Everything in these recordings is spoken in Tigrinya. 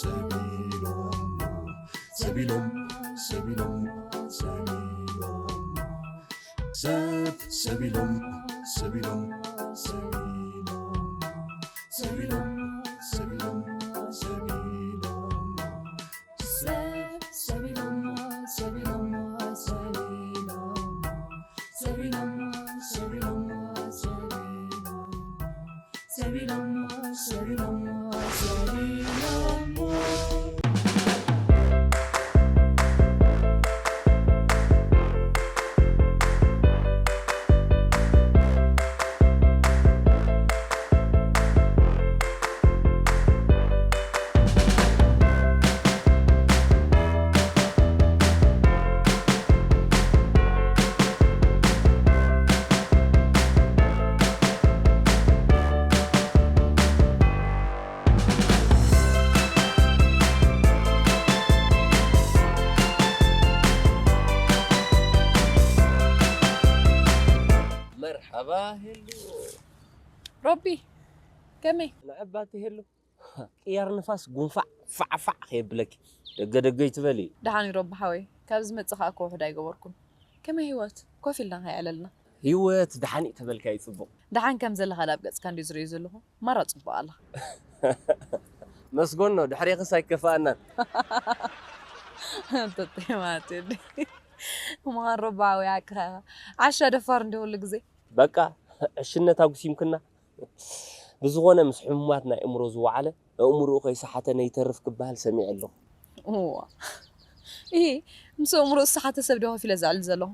ሰቢሎም ሰቢሎም ሰቢሎም ሰብ ሰቢሎም ሰቢሎም ሰቢሎም ሰቢሎም ሰቢሎም ሰቢሎም ሰብ ሰቢሎም ሰቢሎም ሰቢሎም ሰቢሎም ሰቢሎም ሰቢሎም ሰቢሎም መርሓባ ሄሉ። ሮቢ፣ ከመይ? ንዕባቲ ሄሉ። ቅያር ንፋስ ጉንፋዕ ፋዕፋዕ ከየብለኪ። ደገ ደገ ይትበሊ። ደሓን እዩ ሮቢ ሓወይ። ካብ ዝመጽእ ከኣ እኮ ውሑድ ኣይገበርኩን። ከመይ ህይወት? ኮፍ ኢልና ከየዕለልና። ህይወት ደሓን እዩ ተበልካዮ ጽቡቕ። ደሓን ከም ዘለኻ ዳብ ገጽካ እንድዩ ዝርእዮ ዘለኹ። ማራ ጽቡቕ ኣለኻ። መስጎኖ፣ ድሕሬኽስ ኣይከፋኣናን። ተጠማቲ። እሞ ሮቢ ሓወይ ሓቅኻ ኢኻ። ዓሻ ደፋር እንድዩ ኩሉ ግዜ። በቃ፣ ዕሽነት ኣጉሲምክና። ብዝኾነ፣ ምስ ሕሙማት ናይ እምሮ ዝወዓለ፣ ኣእምሮኡ ከይሰሓተ ነይተርፍ ክበሃል ሰሚዐ ኣለኹ። እዋ። እሂ፣ ምስ ኣእምሮኡ ዝሰሓተ ሰብ ዶ ኮፍ ኢለ ዘዕልል ዘለኹ?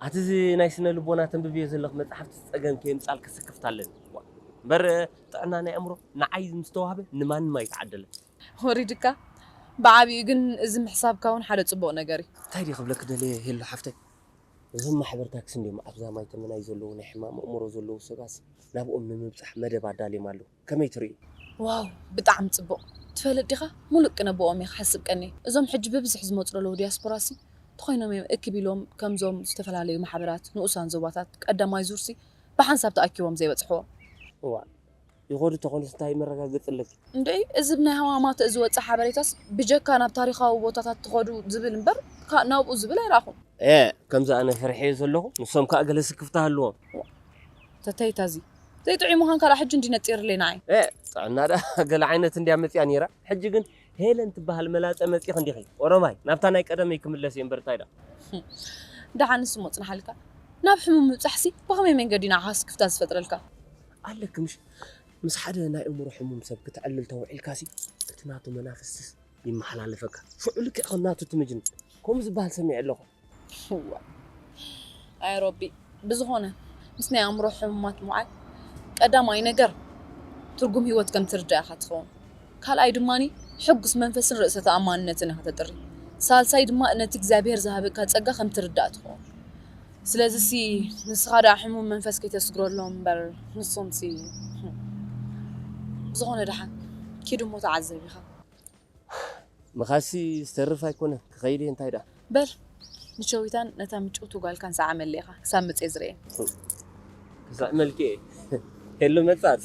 ኣቲ እዚ ናይ ስነ ልቦና ተንብብዮ ዘለኽ መጽሓፍቲ ጸገም ከየምጻልኪ ስክፍታ ኣለኒ። ዋ። እምበር፣ ጥዕና ናይ ኣእምሮ ንዓይ ምስ ተዋህበ ንማንም ኣይተዓደለን። ወሪድካ? ብዓቢኡ ግን እዚ ምሕሳብካ እውን ሓደ ጽቡቕ ነገር እዩ። እንታይ ድየ ክብለኪ ደልየ ሄሉ ሓፍተይ? እዞም ማሕበር ታክሲ እንድዮም ኣብዛ ማይ ተመናይ ዘለዉ ናይ ሕማም ኣእምሮ ዘለዉ ሰባትሲ ናብኦም ንምብጻሕ መደብ ኣዳልዮም ኣለዉ። ከመይ ትርእዩ? ዋው፣ ብጣዕሚ ጽቡቕ። ትፈልጥ ዲኻ? ሙሉእ ቅነ ብኦም እየ ክሓስብ ቀንየ። እዞም ሕጂ ብብዝሒ ዝመጹ ዘለዉ ዲያስፖራሲ እንተኾይኖም እዮም እክብ ኢሎም ከምዞም ዝተፈላለዩ ማሕበራት ንኡሳን ዞባታት ቀዳማይ ዙርሲ ብሓንሳብ ተኣኪቦም ዘይበጽሕዎ። እዋ፣ ይኸዱ ተኾኑስ እንታይ መረጋገጺ ኣለኪ? እንድዒ፣ እዚ ብናይ ሃማማተ ዝወጽእ ሓበሬታስ ብጀካ ናብ ታሪኻዊ ቦታታት ትኸዱ ዝብል እምበር፣ ካ-፣ ናብኡ ዝብል ኣይረኣኹን። ኤ፣ ከምዚ ኣነ ፈሪሐዮ ዘለኹ፣ ንሶም ከኣ ገለ ስክፍታ ሃልዎም። ተተይታ እዚ ዘይጥዑይ ምዃን ካልኣ ሕጂ እንዲ ነጺርለይ ንዓይ። ኤ፣ ጥዕና ደኣ ገለ ዓይነት እንድያ መጺኣ ነይራ። ሕጂ ግን ሄለን ትበሃል መላጸ መጺኺ እንዲኺ። ኦሮማይ፣ ናብታ ናይ ቀደመይ ክምለስ እየ እምበር እንታይ ደኣ። ደሓንስ እሞ ጽንሓልካ። ናብ ሕሙም ምብጻሕሲ ብኸመይ መንገዲ ንዓኻ ስክፍታ ዝፈጥረልካ? ኣለኪ ምሽ፣ ምስ ሓደ ናይ እምሮ ሕሙም ሰብ ክተዕልል ተውዒልካሲ፣ እቲ ናቱ መናፍስትስ ይመሓላለፈካ። ሽዑ ልክዕ ከም ናቱ ትምጅን። ከምኡ ዝበሃል ሰሚዐ ኣለኹ። እዋ። ኣይ ሮቢ፣ ብዝኾነ፣ ምስ ናይ ኣእምሮ ሕሙማት ምውዓል፣ ቀዳማይ ነገር፣ ትርጉም ህይወት ከም ትርዳእ ኢኻ ትኸውን። ካልኣይ ድማኒ፣ ሕጉስ መንፈስን ርእሰ ተኣማንነትን ኢኻ ተጥሪ። ሳልሳይ ድማ፣ ነቲ እግዚኣብሄር ዝሃበካ ጸጋ ከም ትርዳእ ትኸውን። ስለዚሲ፣ ንስኻ ደኣ ሕሙም መንፈስ ከይተስግረሎም እምበር፣ ንሶምሲ፣ ብዝኾነ ደሓን፣ ኪድ እሞ ተዓዘብ ኢኻ። ምኻድሲ ዝተርፍ ኣይኮነን፣ ክኸይድ እየ፣ እንታይ ደኣ። በል፣ ንሸዊታን ነታ ምጭውቲ ጓልካን ሰዓመለይ ኢኻ፣ ክሳብ መጽየ ዝርእየን። ክስዕመልኪ እየ። ሄሉ መጻጽ።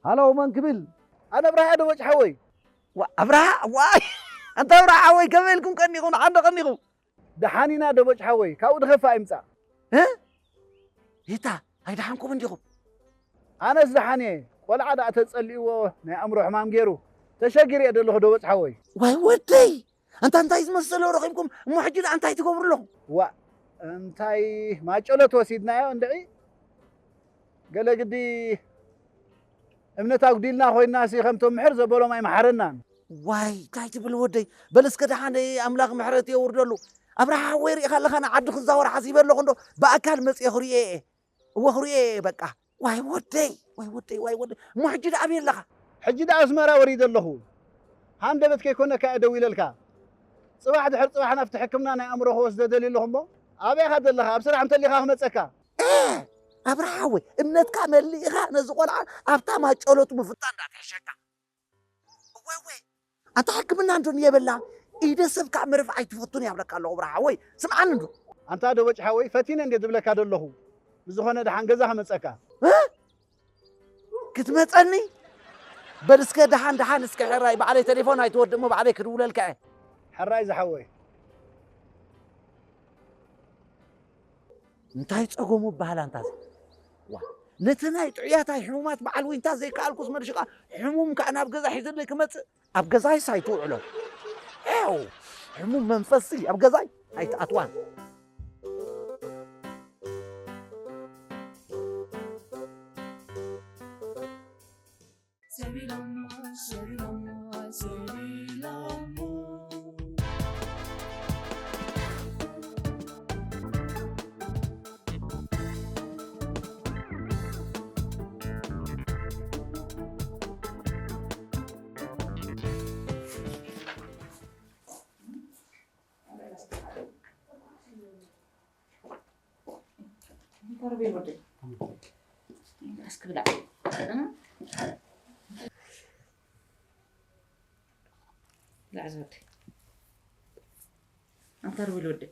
ሃሎ፣ መን ክብል? ኣነ ኣብርሃ ደቦጭ ሓወይ። ዋ፣ ኣብርሃ፣ ዋይ! ኣንታ ኣብርሃ ሓወይ፣ ከመይ ኢልኩም ቀኒኹም? ደሓን ዶ ቀኒኹም? ደሓን ኢና ደቦጭ ሓወይ፣ ካብኡ ዝኸፍእ ኣይምጻእ። እ? ይታ፣ ኣይደሓንኩም እንዲኹም? ኣነስ ደሓን እየ። ቆልዓ ደኣ ተጸሊእዎ ናይ ኣእምሮ ሕማም ገይሩ። ተሸጊረ እየ ዘለኹ ደቦጭ ሓወይ። ዋይ ወደይ! ኣንታ እንታይ ዝመሰለ ረኺብኩም? እሞ ሕጂ ደኣ እንታይ ትገብሩ ኣለኹም? ዋእ፣ እንታይ ማጨሎት ወሲድናዮ እንድዒ። ገለ ግዲ እምነት ኣጉዲልና ኮይንናሲ ከምቶም ምሕር ዘበሎም ኣይመሓረናን። ዋይ እንታይ ትብል ወደይ? በል እስከ ደሓን ኣምላኽ ምሕረት የውርደሉ። ኣብርሃ ሓወይ ርኢኻ ኣለኻ ንዓዲ ክዛወር ሓሲበ ኣለኹ እንዶ ብኣካል መፅየ ክርእየ እየ። እወ ክርእየ እየ በቃ። ዋይ ወደይ ዋይ ወደይ ዋይ ወደይ እሞ ሕጂ ደኣ ኣበይ ኣለኻ? ሕጂ ደኣ ኣስመራ ወሪደ ኣለኹ። ሃንደበት ከይኮነካ እየ ደው ኢለልካ። ፅባሕ ድሕር ፅባሕ ናብቲ ሕክምና ናይ ኣእምሮ ክወስደ ደልየ ኣለኹ እሞ ኣበይ ኢኻ ዘለኻ? ኣብ ስራሕ እንተሊኻ ክመፀካ። ኣብርሃ ሓወይ እምነትካ መሊእኻ ነዚ ቆልዓ ኣብታ ማጨሎቱ ምፍታ እንዳትሕሸካ። እወ እወ ኣንታ ሕክምና እንዶ የበላ ኢደ ሰብ ከዓ ምርፍ ኣይትፈቱን ያብለካ ኣለኹ ብርሃ ሓወይ ስምዓኒ እንዶ። ኣንታ ደቦጭ ሓወይ ፈቲነ እንደ ዝብለካ ደለኹ። ብዝኾነ ደሓን ገዛ ከመፀካ። እ? ክትመፀኒ? በል እስከ ደሓን ደሓን እስከ ሕራይ ባዕለይ ቴሌፎን ኣይትወድእ እሞ ባዕለይ ክድውለልካ እየ። ሕራይ ዝሓወይ። እንታይ ጸገሙ በሃል ኣንታ እዚ? ዋ፣ ነቲ ናይ ጥዑያት ኣይ ሕሙማት በዓል ዊንታ ዘይከኣልኩስ መልሽኻ ሕሙም ከኣ ናብ ገዛ ሒዘለይ ክመጽእ ኣብ ገዛይስ ኣይትውዕሎ። ኤው፣ ሕሙም መንፈስሲ ኣብ ገዛይ ኣይትኣትዋን። እስኪ ብላዕ። ብላዕ ዝወደይ። ኣንታ ርብል ወደይ።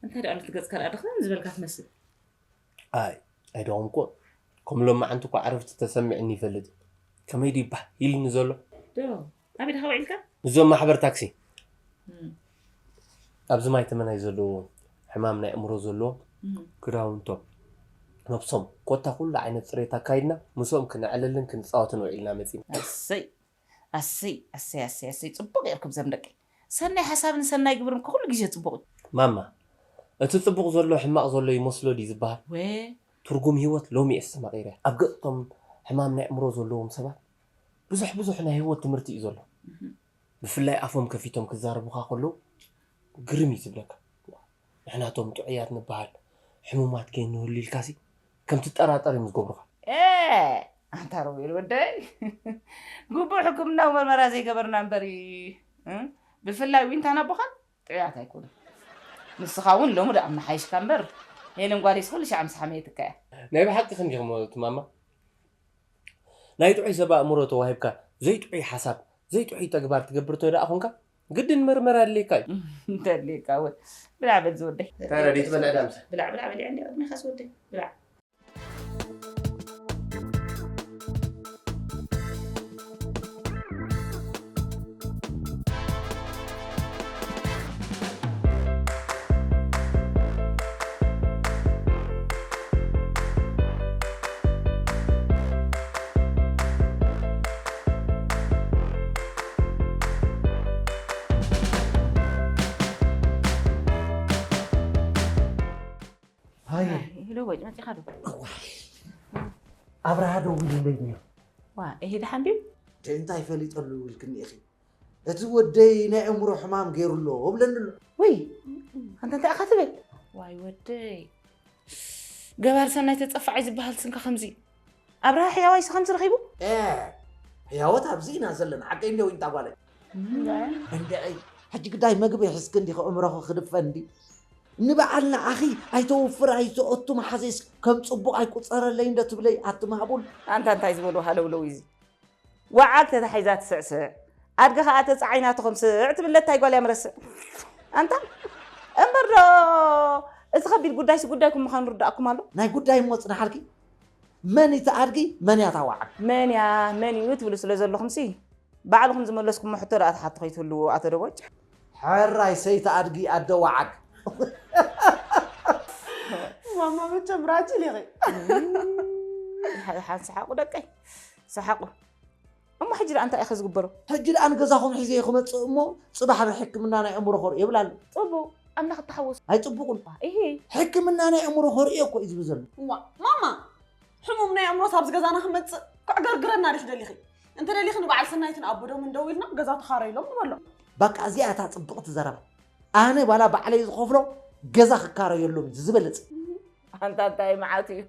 እንታይ ደኣ ኣሎ እቲ ገጽካ ደኣ ድኽም ዝበልካ ትመስል። ኣይ ኣይደኸምኩ። ከም ሎማዓንቲ እኮ ዕረፍቲ ተሰሚዕኒ ይፈልጥ። ከመይ ድዩ ባህ ኢልኒ ዘሎ? ዶ ኣበይ ዲኻ ውዒልካ? እዞም ማሕበር ታክሲ እም። ኣብዚ ማይ ተመናይ ዘለዉ ሕማም ናይ ኣእምሮ ዘለዎም እም። ክዳውንቶም ነብሶም ኮታ ኩሉ ዓይነት ፅሬት ኣካይድና ምስኦም ክነዕልልን ክንፃወትን ውዒልና መፂና። ኣሰይ ኣሰይ ኣሰይ ኣሰይ ኣሰይ ፅቡቅ እርክብ ዘም ደቂ ሰናይ ሓሳብን ሰናይ ግብርን ከኩሉ ግዜ ፅቡቅ እዩ። ማማ እቲ ፅቡቅ ዘሎ ሕማቅ ዘሎ ይመስሎ ድዩ ዝበሃል? ወ ትርጉም ህይወት ሎሚ እየ ዝተማቒረ። ኣብ ገፅቶም ሕማም ናይ ኣእምሮ ዘለዎም ሰባት ብዙሕ ብዙሕ ናይ ህይወት ትምህርቲ እዩ ዘሎ። እህ። ብፍላይ ኣፎም ከፊቶም ክዛረቡኻ ከለዉ ግርም እዩ ዝብለካ። ንሕናቶም ጥዑያት ንበሃል ሕሙማት ከይንህሉ ኢልካሲ ከም ትጠራጠር እዮም ዝገብሩኻ። ኤ ኣንታ ሮቤል ወደይ ግቡእ ሕክምናዊ መርመራ ዘይገበርና እምበር እ? ብፍላይ ዊንታን ኣቦኻን ጥዑያት ኣይኮኑን። ንስኻ እውን ሎሚ ደኣ ምሓይሽካ እምበር ሄለን ጓለይስ ኩሉ ሻዕ ምስ ሓመየትካ እያ። ናይ ብሓቂ ክንዲኹም ትማማ ናይ ጥዑይ ሰብ ኣእምሮ ተዋሂብካ ዘይጥዑይ ሓሳብ ዘይጥዑይ ተግባር ትገብር ተደኣ ኾንካ ግድን መርመራ ኣድልየካ እዩ። እንተድልየካ እውን ብላዕ በል ዝወደይ። እንታይ ረድኤት በልዕ ዳምሰ? ብላዕ ብላዕ በሊዐ እንዲ ቅድሚኻስ ወደይ ብላዕ። ሃየ። ሄሎ ወይ መፂኻ ዶ? እዋይ። ኣብርሃ ደዊሉለይ ድዩ? ዋ፣ እሂ ደሓን ድዩ? እንታይ ፈሊጠሉ ይብልክኒ ኢኺ? እቲ ወደይ ናይ ኣእምሮ ሕማም ገይሩ ኣሎ እብለኒ ኣሎ። ወይ፣ ኣንተ እንታይ ኢኻ ትብል? ዋይ ወደይ። ገባር ሰናይ ተጸፋዓይ ዝበሃል ስንካ ከምዚ። ኣብርሃ ሕያዋይስ ከምዚ ረኺቡ? ኤ፣ ሕያወት ኣብዚ ኢና ዘለና፣ ሓቀይ እንዲያው ኢንታ ጓለይ። እም። እንድዒ፣ ሕጂ ግዳይ መግቢ ሒዝኪ እንዲኺ እምሮኺ ክድፈን እንዲ። ንበዓል ንዓኺ ኣይተውፍር ኣይተኦቱ መሓዘይስ ከም ጽቡቕ ኣይቁጸረለይ እንዶ ትብለይ ኣቲ ማዕቡል። ኣንታ እንታይ ዝበሉ ሃለውለው እዩ እዚ? ወዓግ ተታሒዛ ትስዕስዕ፣ ኣድጊ ኸኣ ተጻዒናቶ ከም ስዕ ትብል ለታይ ጓል እያ መረስዕ። ኣንታ እምበር ዶ እዚ ኸቢድ ጉዳይሲ ጉዳይኩም ምዃኑ ርዳእኩም ኣሎ? ናይ ጉዳይ እሞ ጽናሓልኪ፣ መን እዩ እቲ ኣድጊ፣ መን እያ እታ ወዓግ? መን እያ፣ መን እዩ ትብሉ ስለ ዘለኹምሲ፣ ባዕልኹም ዝመለስኩሞ ሕቶ ደኣ ትሓቱ ከይትህልዉ ኣቶ ደቦጭ። ሕራይ ሰይቲ ኣድጊ ኣደ ወዓግ። ማማ መቸም ራጅል ኢኺ። ሓ-፣ ሓ-፣ ሰሓቑ ደቀይ፣ ሰሓቑ። እሞ ሕጂ ደኣ እንታይ ኢኸ ዝግበሮ? ሕጂ ደኣ ንገዛኹም ሒዘ ክመጽእ እሞ ጽባሕ ብሕክምና ናይ ኣእምሮ ከርእዮ ይብል ኣሎ። ጽቡቕ፣ ኣምላኽ እተሓወሶ። ኣይጽቡቕን። እሂ። ሕክምና ናይ ኣእምሮ ከርእዮ እኮ እዩ ዝብል ዘሎ። እዋ፣ ማማ፣ ሕሙም ናይ ኣእምሮስ ኣብዚ ገዛና ክመጽእ ከዕገርግረና ዲኺ ደሊኺ? እንተ ደሊኺ ንበዓል ሰናይትን ኣቦዶምን ደዊልና ገዛ ተኻረይሎም ንበሎ። በቃ እዚኣ እታ ጽብቕቲ ዘረባ። ኣነ ዋላ ባዕለይ ዝኸፍሎ ገዛ ክካረየሎም እዩ ዝበለጽ። ኣንታ እንታይ መዓት እዩ።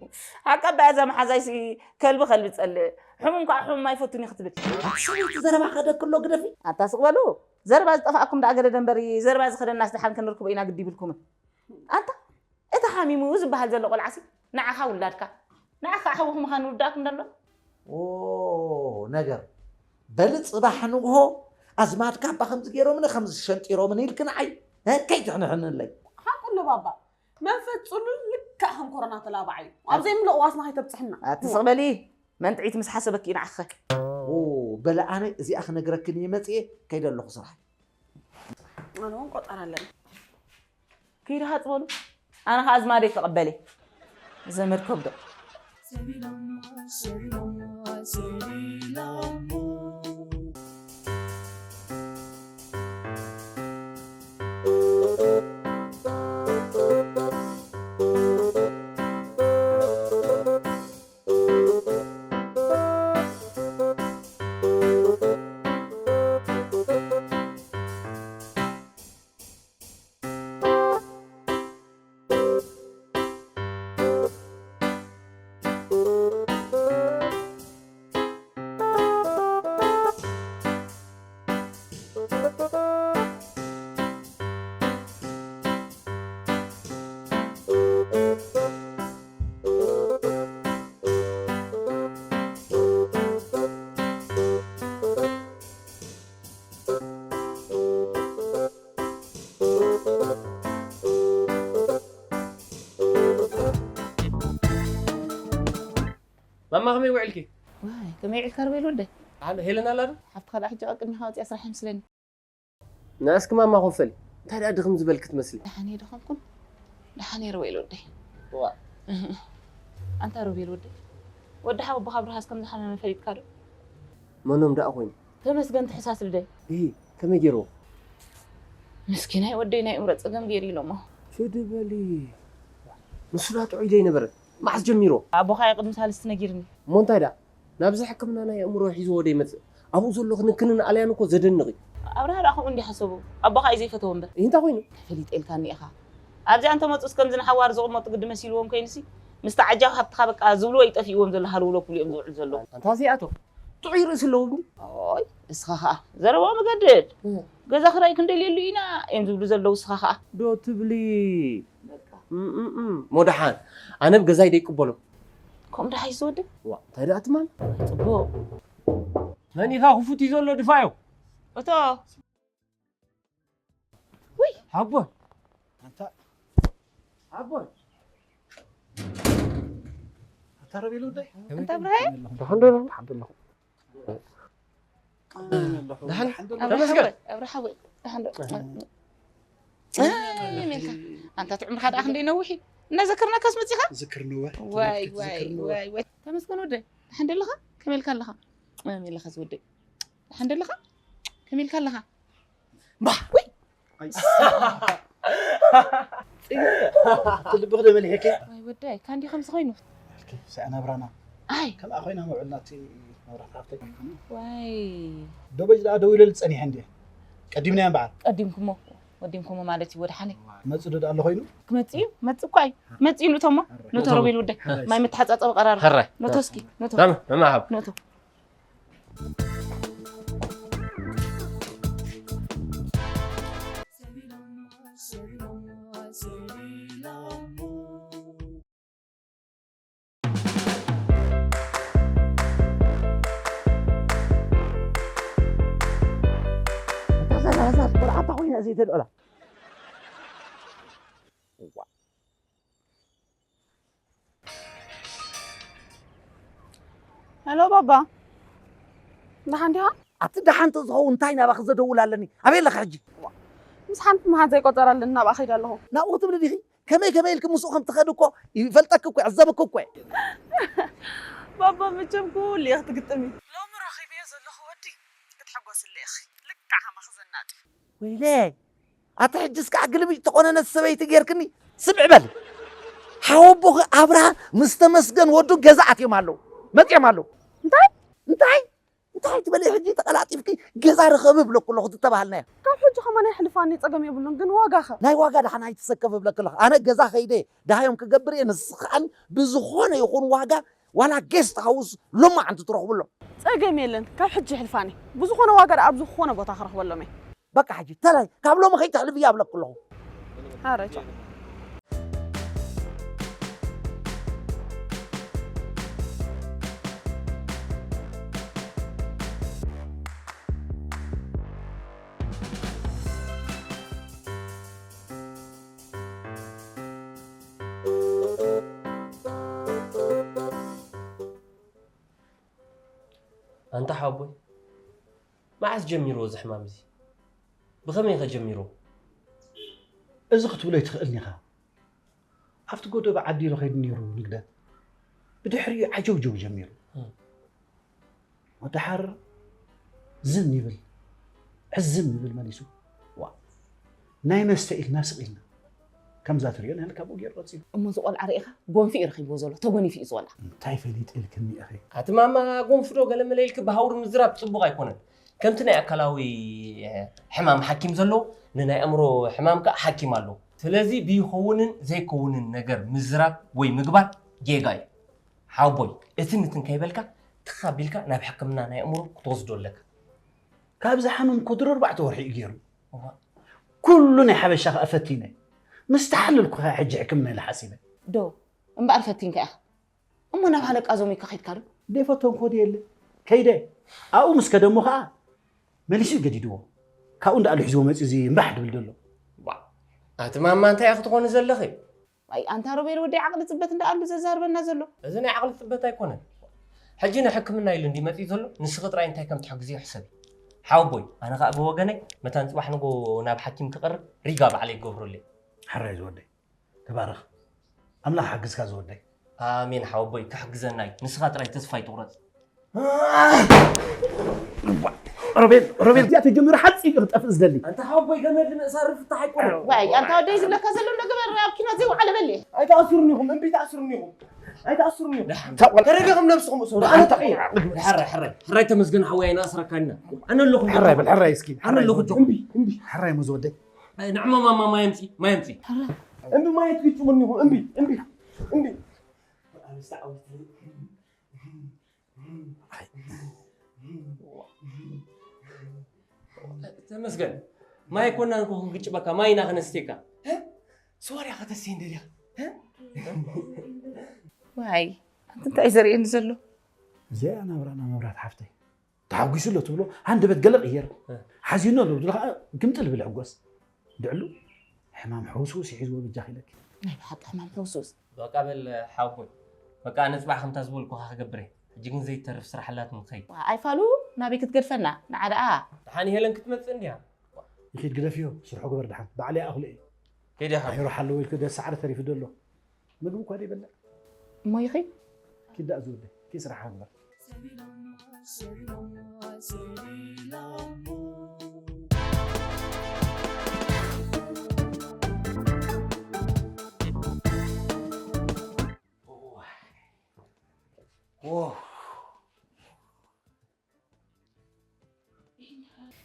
ሓቃ በያ እዛ መሓዛይሲ ከልቢ ከልቢ ጸልእ። ሕሙም ከዓ ሕሙም ኣይፈቱን እዩ ክትብል። ኣቲ ሰበይቲ ዘረባ ከደክሎ ግደፊ። ኣታ ስቕ በሉ። ዘረባ ዝጠፍኣኩም ደኣ ገደደ እምበር ዘረባ ዝኸደናስ ደሓን ክንርክቦ ኢና ግዲ ይብልኩምን። ኣንታ እቲ ሓሚሙ ዝበሃል ዘሎ ቆልዓሲ ንዓኻ ውላድካ። ንዓኻ ሓውኹም ምዃኑ ይርዳእኩም ደሎ። ኦ ነገር በሊ ጽባሕ ንግሆ ኣዝማድካ እባ ከምዚ ገይሮምኒ ከምዚ ሸንጢሮምኒ ኢልክን ዓይ እ፣ ከይትሕንሕንለይ። ሓቁ ኣሎ ባባ። መንፈስ ጽሉል ልክዕ ከም ኮሮና ተላባዓይ እዩ። ኣብ ዘይምለእ ዋስና ከይተብጽሕና። ኣቲ ስቕ በሊ። መንጥዒት ምስ ሓሰበኪ እዩ ንዓኸ። ኦ በሊ ኣነ እዚኣ ክነግረክን እየ መጽየ ከይደ ኣለኹ ስራሕ። ኣነ እውን ቆጠር ኣለኒ። ከይዲ ሃጽ በሉ። ኣነ ኸዓ ኣዝማደይ ክቕበል እየ። ዘመድ ከብዶ። ማማ ከመይ ውዕልኪ? ዋይ፣ ከመይ ውዕልካ ርቤል ወደይ? ኣነ ሄለን ኣላ ዶ? ሓፍትኻ ደኣ ሕጂ ቀቅድሚኻ ወፂኣ ስራሕ ይመስለኒ። ንኣስኪ ማማ ኮፈሊ፣ እንታይ ደኣ ድኽም ዝበልኪ ትመስሊ? ደሓን እየ ደኸምኩን። ደሓን እየ ርቤል ወደይ። ዋ። እህ። ኣንታ ርቤል ወደይ፣ ወዲ ሓወቦኻ ኣብርሃስ ከም ዝሓመመ ፈሊጥካ ዶ? መኖም ደኣ ኮይኑ? ተመስገን ትሕሳስ ልደይ። እሂ፣ ከመይ ገይርዎ? ምስኪናይ ወደይ ናይ እምሮ ጸገም ገይሩ ኢሎሞ። ሽዲ በሊ። ንሱ ዳ ጥዑይ ደይነበረ? መዓስ ጀሚሮ? ኣቦኻ እዩ ቅድሚ ሳልስቲ ነጊርኒ። እሞ እንታይ ዳ? ናብዚ ሕክምና ናይ ኣእምሮ ሒዝዎ ደይመጽእ? ኣብኡ ዘሎ ክንክንን ኣልያን እኮ ዘደንቕ እዩ። ኣብርሃ ደኣ ከምኡ እንዲ ሓሰቡ። ኣቦኻ እዩ ዘይፈተዎ እምበር። እሂ፣ እንታይ ኮይኑ? ተፈሊጠ ኢልካኒ ኢኻ። ኣብዚኣ እንተመጹስ ከምዚ ንሓዋር ዝቕመጡ ግዲ መሲልዎም ኮይኑሲ፣ ምስቲ ዓጃብ ሃብትኻ በቃ ዝብልዎ እዩ ጠፊእዎም ዘሎ ሃለውለው ክብሉ እዮም ዝውዕሉ ዘለዉ። ኣንታ እዚኣቶም ጥዑይ ርእሲ ኣለዎም ድዩ? ኦይ፣ እስኻ ኸኣ ዘረባኦም እገድድ። እህ። ገዛ ክራይ ክንደልየሉ ኢና እዮም ዝብሉ ዘለዉ፣ እስኻ ኸኣ። ዶ ትብሊ? በቃ። እም፣ እም፣ እም። እሞ ደሓን፣ ኣነ ብ ገዛይ ደይቅበሎ። ከምኡ ደሓን እዩ ዝወደይ? ዋ፣ እንታይ ደኣ ትማል? ጽቡቕ። መን ኢኻ ክፉት እዩ ዘሎ ድፋዮ? እቶ። ውይ! ሓቦ። ኣንታ ሓቦ። ኣታ ረቤል ወደይ። ኣንታ ብርሃይ። ደሓን ዶ ነህ? ሓቦ ኣለኹ። ደሓን። ደሓን ዶ? ኣብርሃ ተመስገን። ሓወይ፣ ኣብርሃ ሓወይ፣ ደሓን ዶ? ኣይ፣ ሜልካ። ኣንታ እቲ ዕምርኻ ደኣ ክንደይ ነዊሕ እዩ? እናዘከርናካስ መጺኻ? ዝክር ንወ። ዋይ፣ ዋይ፣ ዋይ፣ ዋይ። ተመስገን ወደይ፣ ደሓን ዶ ኣለኻ? ከመይ ኢልካ ኣለኻ? ከመይ ኢልካ ዝወደይ? ደሓን ዶ ኣለኻ? ከመይ ኢልካ ኣለኻ? እምባ! ውይ! ኣይ። እቲ ልብኺ ዶ መሊሕኪ? ዋይ ወደይ፣ ካንዲ ከምዚ ኮይኑ። በልኪ፣ ስዐ ናብራና። ኣይ። ከምኣ ኮይና ምውዕልና እቲ መብራት ሃብተይ። ዋይ። ዶ በጅ ደኣ ደው ኢለሉ ጸኒሐ እንድየ። ቀዲምናዮ እምበኣር። ቀዲምኩሞ፣ ወዲምኩሞ ማለት እዩ ወድሓነይ። መጽእ ዶ ደኣ ኣሎ ኮይኑ? ክመጽእ እዩ፣ ክመጽእ እኳ እዩ። መጽእ እዩ፣ ንእቶሞ። ሕራይ። ንእቶ ሮቤል ወደይ። ሕራይ። ማይ መተሓጻጸቢ ቀራርብ። ሕራይ። ንእቶ እስኪ፣ ንእቶ። ተም-፣ ተማሃብ። ንእቶ። እታ ዘላዛር ቆልዓታ ኮይና ዘይተልዕላ። እዋ። ሄሎ ባባ፣ ደሓን ዲኻ? ኣቲ ደሓን ተዝኸውን እንታይ ናባኺ ዘደውል ኣለኒ? ኣበይ ኣለኺ ሕጂ? ምስ ሓንቲ መሓዛይ ቆጸራ ኣለኒ፣ ናብኣ ከይደ ኣለኹ። ናብኡ ክትብሊ ዲኺ? ከመይ ከመይ ኢልኪ ምስኡ ከም ትኸዲ እኮ ይፈልጠኪ እኮ፣ ይዕዘበኪ እኮ። ባባ፣ መቸም ኩሉ እየ ክትግጥሚ። ሎሚ ረኺበዮ ዘለኹ ወዲ ክትሕጎስለ ኢኺ። ልክዕ ከማኺ ዘናጢ። ወይለይ፣ ኣቲ ሕጅስ ከዓ ግልብጭ ተቆነነት ሰበይቲ ጌርክኒ። ስምዒ በሊ፣ ሓወቦኺ ኣብርሃ ምስ ተመስገን ወዱ ገዛ ኣትዮም ኣለዉ፣ መፅዮም ኣለዉ። እንታይ? እንታይ? እንታይ ትበሊ ሕጂ? ተቐላጢፍኪ ገዛ ርኸቢ ብለኩ ኣለኹ፣ ትተባሃልናዮ። ካብ ሕጂ ከማን ኣይሕልፋኒ፣ ጸገም የብሉን፣ ግን ዋጋ ኸ? ናይ ዋጋ ደሓን ኣይትሰከፍ ብለኪ ኣለኹ። ኣነ ገዛ ኸይደ ደሃዮም ክገብር እየ፣ ንስኺ ከዓኒ ብዝኾነ ይኹን ዋጋ ዋላ ጌስት ሃውስ ሎማዓንቲ ትረኽብሎም። ጸገም የለን፣ ካብ ሕጂ ይሕልፋኒ። ብዝኾነ ዋጋ ደኣ ኣብ ዝኾነ ቦታ ክረኽበሎም እየ። በቃ ሕጂ ተራይ ካብ ሎሚ ከይተሕልፍያ ብለኪ ኣለኹ። ሓራይ ቻው። ኣንታ ሓወቦይ፣ መዓስ ጀሚርዎ እዚ ሕማም እዚ? ብኸመይ ከ ጀሚርዎ? እዚ ክትብሎ ኣይትኽእልን ኢኻ። ኣብቲ ጎደቦ ዓዲሉ ከይዱ ነይሩ ንግደት። ብድሕሪኡ ዓጀውጀው ጀሚሩ። እም። ወደሓር ዝን ይብል፣ ዕዝም ይብል መሊሱ። ዋ፣ ናይ መስተ ኢልና ስቕ ኢልና። ከምዛ ትሪኦ ንሕና ካብኡ ገይሩ ቀጺሉ። እሞ እዚ ቆልዓ ርኢኻ? ጎንፊ እዩ ረኺብዎ ዘሎ፣ ተጎኒፉ እዩ እዚ ቆልዓ። እንታይ ፈሊጠ ኢልክኒ ኢኺ? ኣቲ ማማ፣ ጎንፊ ዶ ገለ መለ ኢልኪ ብሃውሪ ምዝራብ ጽቡቕ ኣይኮነን። ከምቲ ናይ ኣካላዊ ሕማም ሓኪም ዘሎ፣ ንናይ ኣእምሮ ሕማም ከኣ ሓኪም ኣሎ። ስለዚ ብይኸውንን ዘይከውንን ነገር ምዝራብ ወይ ምግባር ጌጋ እዩ። ሓወቦይ፣ እትን እትን ከይበልካ ትኽ ኣቢልካ ናብ ሕክምና ናይ ኣእምሮ ክትወስዶ ኣለካ። ካብዚ ሓመም እኮ ድሮ ኣርባዕተ ወርሒ እዩ ገይሩ። እዋ። ኩሉ ናይ ሓበሻ ከኣ ፈቲነ። ምስ ተሓለልኩ ከኣ ሕጂ ሕክምና ኢለ ሓሲበ። ዶ፣ እምበኣር ፈቲንካ ኢኻ። እሞ ናብ ሃለቃ ዞም ኢካ ከይድካ ዶ? ዘይፈተንኮ ድየለ? ከይደ። ኣብኡ ምስ ከደ እሞ ከኣ መሊሱ እዩ ገዲድዎ። ካብኡ እንዳኣሉ ሒዝዎ መጺኡ እዚ እምባሕ ድብል ዘሎ። ዋ፣ ኣቲ ማማ እንታይ ኢኺ ትኾኒ ዘለኺ? ኣይ፣ ኣንታ ሮቤል ወደይ ዓቕሊ ጽበት እንዳኣሉ ዘዛርበና ዘሎ። እዚ ናይ ዓቕሊ ጽበት ኣይኮነን። ሕጂ ንሕክምና ኢሉ እንዲ መጺኡ ዘሎ፣ ንስኺ ጥራይ እንታይ ከም ትሕግዝዮ ሕሰቢ። ሓወቦይ፣ ኣነ ከኣ ብወገነይ መታን ጽባሕ ንጎ ናብ ሓኪም ክቐርብ ሪጋ ባዕለይ ክገብረሉ እየ። ሕራይ ዝወደይ። ተባረኽ። ኣምላኽ ሓግዝካ ዝወደይ። ኣሜን ሓወቦይ፣ ክሕግዘና እዩ። ንስኻ ጥራይ ተስፋ ኣይትቑረጽ። ሮቤል፣ ሮቤል፣ እዚኣ ተጀሚሩ ሓጺር እዩ ክጠፍእ ዝደሊ። ኣንታ ሓወቦይ፣ ገመድ ንምእሳር ፍታሕ ኣይኮነን። ዋይ፣ ኣንታ ወደይ ዝብለካ ዘሎ እንዶ ግበር፣ ኣብ ኪኖ ዘይወዓለ በሊ። ኣይትኣስሩኒ ኢኹም፣ እምቢ፣ ኣይትኣስሩኒ ኢኹም። ኣይትኣስሩኒ ኢኹም። ደሓን። ተረጋግኦም ነብስኹም እሰሩ። ኣንታ፣ ሕራይ፣ ሕራይ፣ ሕራይ ተመስገን ሓወይ፣ ኣይንኣስረካን ኢና። ኣነ ኣለኹ። ሕራይ በል፣ ሕራይ እስኪ። ኣነ ኣለኹ። እምቢ፣ እምቢ። ሕራይ እሞ ዝወደይ። ንዕሞ ማማ ማይ ኣምጺ፣ ማይ ኣምጺ። እምቢ ማይ ትግጭሙኒ ኢኹም። እምቢ፣ እምቢ፣ እምቢ። ተመስገን። ማይ ኮና እንኮ ክንግጭ በካ፣ ማይ ኢና ከነስቴካ። ሶርያ ከተስቴ እንደልያ። ዋይ፣ ኣንቲ እንታይ ዘርእየኒ ዘሎ? እዚኣ ናብራና መብራት ሓፍተይ። ተሓጒሱ ኣሎ ትብሎ፣ ሃንደበት ገለ ቅየር። እ። ሓዚኑ ኣሎ ትብሎ፣ ከዓ ግምጥል ብል ሕጎስ። ድዕሉ፣ ሕማም ሕውስውስ ይሒዝዎ ብጃ ኺለኪ። ናይ ብሓቂ ሕማም ሕውስውስ። በቃ በል ሓወቦይ። በቃ ኣነ ጽባሕ ከምታ ዝበልኩኻ ክገብር እየ። ሕጂ ግን ዘይተርፍ ስራሕ ኣላትኒ ክኸይድ። ዋ፣ ኣይፋሉ፣ ናበይ ክትገድፈና? ንዓ ደኣ። ደሓን ሄለን ክትመጽእ እንድያ። ይኺድ ግደፍዮ፣ ስርሑ ግበር ደሓን። ባዕለይ ኣኹለ እየ። ከይደ ሓወቦይ። ኣሄሮ ሓለወ ኢልኩ ደስ ሳዕሪ ተሪፉ ደሎ። ምግቢ እኳ ደይበልዕ። እሞ ይኺድ? ኪድ ደኣ ዝወደይ፣ ኪድ ስራሕኻ ግበር።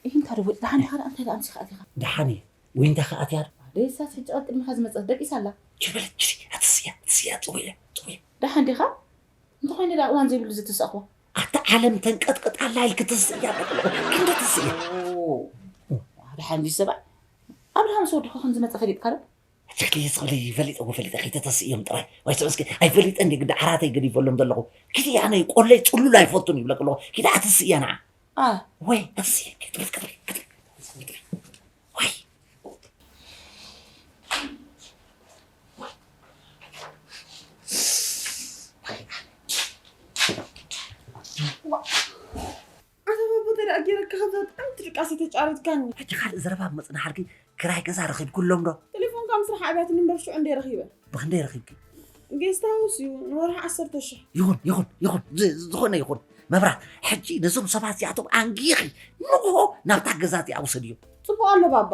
ይህ እንታይ ደቦ፣ ደሓን ዲኻ? እንታይ ደኣ ኣምሲኻ ኣቲኻ? ደሓን እየ። ወይ እንታይ ከኣ ኣትያ? ደይሳስ ሕጂ ኣብ ቅድሚኻ ዝመጸት ደቂሳ ኣላ። ችበለት፣ ችሪ፣ ኣትስያ፣ ኣትስያ፣ ጽውያ፣ ጽውያ። ደሓን ዲኻ? እንተኾይነ ደኣ እዋን ዘይብሉ ዝተሳእኽዎ። ኣታ ዓለም ተንቀጥቀጥ ኣላ ኢልኪ ትስእያ ኣለኹ። ክንደ ትስእያ። ኦ፣ ደሓን ድዩ ሰብኣይ? ኣብርሃምስ ወድኻ ከም ዝመጸ ፈሊጥካ ዶ? ሕጂ ክልተ ዝኽእል ይፈልጥ እኮ ፈሊጠ ከይተተስእዮም ጥራይ። ወይ ሰብ እስኪ ኣይፈሊጠ እንዲ ግዳ ዓራተይ ገዲፈሎም ዘለኹ። ኪዲ ኣነ ቆለይ ጽሉል ኣይፈቱን ይብለክ ኣለኹ። ኪዲ ኣትስእያ ንዓ። ኣ። ወይ ኣትስእያ። ክትብል፣ ክትብል፣ ክትብል። ወይ። ኣታ ባቦ፣ እንታይ ደኣ ገይረካ? ካብዛ ጥዕምቲ ድቃስ ኣይተጫረትካኒ። ሕጂ ካልእ ዘረባ ኣብ መጽናሓልኪ፣ ክራይ ገዛ ረኺብኩሎም ዶ? ቴሌፎንካ ምስራሕ ኣብያትኒ እምበር ሽዑ እንድየ ረኺበ። ብኽንደይ ረኺብኪ? ጌስት ሃውስ እዩ፣ ንወርሒ ዓሰርተ ሽሕ። ይኹን፣ ይኹን፣ ይኹን፣ ዝ-፣ ዝኾነ ይኹን። መብራት፣ ሕጂ ነዞም ሰባት እዚኣቶም ኣንጊኺ ንግሆ ናብታ ገዛ እዚኣ ውሰድዮም። ጽቡቕ ኣሎ ባባ።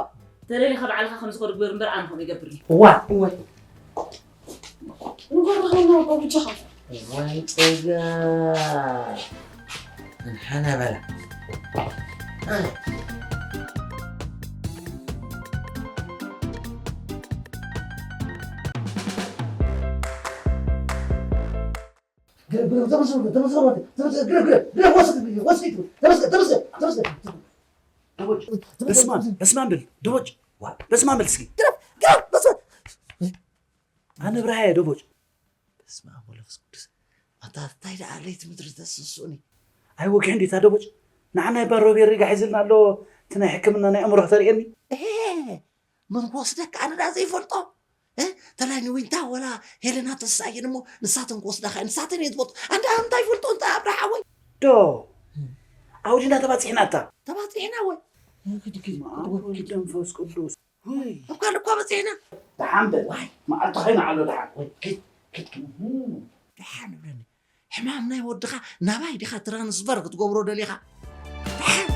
ተደሊኻ ባዕልኻ ከም ዝኸዱ ግበር እምበር ኣነ ከምኡ ይገብር እየ። እዋ፣ እወ። ንጎርኻ እናውቀ ብቻኻ። እዋይ ጸጋ። እንሓና በላ። በስማን በስማን ብል ደቦጭ። በስማን በስማን። ኣነ ብርሃየ ደቦጭ። በስመ ኣብ ወመንፈስ ቅዱስ። ኣታ እንታይ ደኣ ለይቲ ምድሪ ተስንሱኒ። ኣይ ወግሒ እንዴታ ደቦጭ። ንዓና ይባል ሮቤል ሪጋ ሒዝልና ኣሎ። እቲ ናይ ሕክምና ናይ ኣእምሮ ተርእየኒ። መን ክወስደካ ኣነ ደኣ ዘይፈልጦ። ተላይ ንዊንታ ወላ ሄለና ተሳየን እሞ ንሳተን ክወስዳኻ እየን። ንሳተን እየ ዝፈልጦ። ኣንዳ እንታይ ይፈልጦ እንተ ኣብርሃ ሓወይ። ዶ ኣውዲና ተባፂሕና እታ። ተባፂሕና ወይ? መዓት ወልድ መንፈስ ቅዱስ። እኳ ልኳ በፂሕና። ደሓን በል። ዋይ። መዓልቲ ኸይና ኣሎ ደሓን። ወይ፣ ኪድ፣ ኪድ፣ ኪድ። ደሓን እብለኒ። ሕማም ናይ ወድኻ ናባይ ዲኻ ትራንስፈር ክትገብሮ ደሊኻ? ደሓን።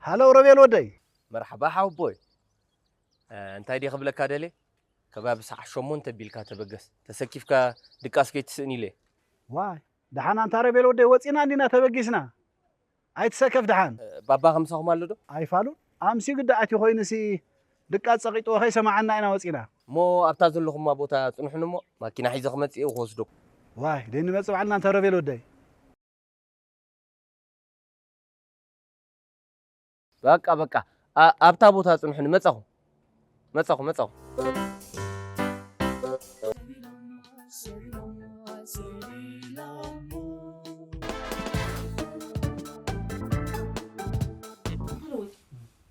ሃሎ ሮቤል ወደይ። መርሓባ ሓወቦይ። እ፣ እንታይ ድየ ክብለካ ደልየ? ከባቢ ሰዓት ሸሞንተ ቢልካ ተበገስ። ተሰኪፍካ ድቃስ ከይትስእን ኢለ። ዋይ፣ ደሓን ኣንታ ሮቤል ወደይ፣ ወጺና እንዲና ተበጊስና። ኣይትሰከፍ ደሓን። እ፣ ባባ ከምሳኹም ኣሎ ዶ? ኣይፋሉን። ኣምስዩ ግዳ ኣትዩ ኮይኑሲ ድቃስ ጸቂጥዎ ከይሰማዓና ኢና ወጺና። እሞ ኣብታ ዘለኹማ ቦታ ጽንሑኒ እሞ ማኪና ሒዘ ክመጽእ እየ ክወስደኩም። ዋይ፣ ደይ ንመጽእ ባዕልና ኣንታ ሮቤል ወደይ። በቃ፣ በቃ። ኣ-፣ ኣብታ ቦታ ጽንሑኒ። መጻኹ። መጻኹ፣ መጻኹ።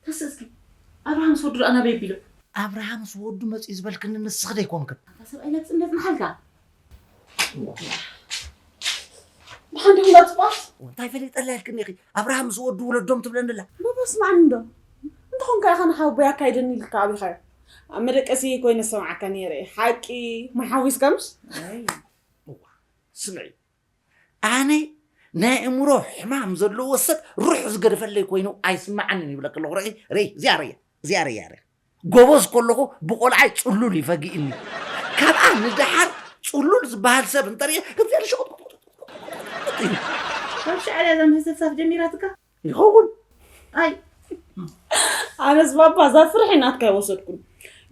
ተስእ እስኪ፣ ኣብርሃምስ ወዱ ደኣ ናበይ ኣቢሎ? ኣብርሃምስ ወዱ መጺኡ ዝበልክኒ ንስኺ ደይኮንክን? ኣታ ሰብኣይ ናብ ጽነት ንሓልካ። ብሓንዲ እንዳጽባስ? እንታይ ፈሊጠላ ኢልክኒ ኢኺ? ኣብርሃምስ ወዱ ወለዶም ትብለኒ ኣላ። ባባ ስማዕኒ እንዶ። እንተኾንካ ኢኻ ንሓወቦይ ኣካይደኒ ኢልካ ኣቢኻዮ። ኣብ መደቀሲ ኮይነ ሰምዓካ ነይረ። ሓቂ ማይ ሓዊስካ ምሽ? ኣይ፣ እዋ፣ ስምዒ። ኣነ ናይ ኣእምሮ ሕማም ዘለዎ ሰብ ሩሕ ዝገደፈለይ ኮይኑ ኣይስምዓንን ይብለኪ ኣለኹ። ርኣይ፣ ርኣይ፣ እዚኣ ርኣያ፣ እዚኣ ርኣያ፣ ርኣያ። ጎበዝ ከለኹ ብቆልዓይ ጽሉል ይፈግእኒ። ካብኣ ንደሓር ጽሉል ዝበሃል ሰብ እንተርእየ፣ ከምዚኣ ኢሉ ሸቑጥቁጥቁጥቁጥ ኢሉ። ካብ ሻዕርያ እዛ ምህስፍሳፍ ጀሚራትካ? ይኸውን። ኣይ። ኣነስ ባባ እዛ ፍርሒ ናትካ ኣይወሰድኩን።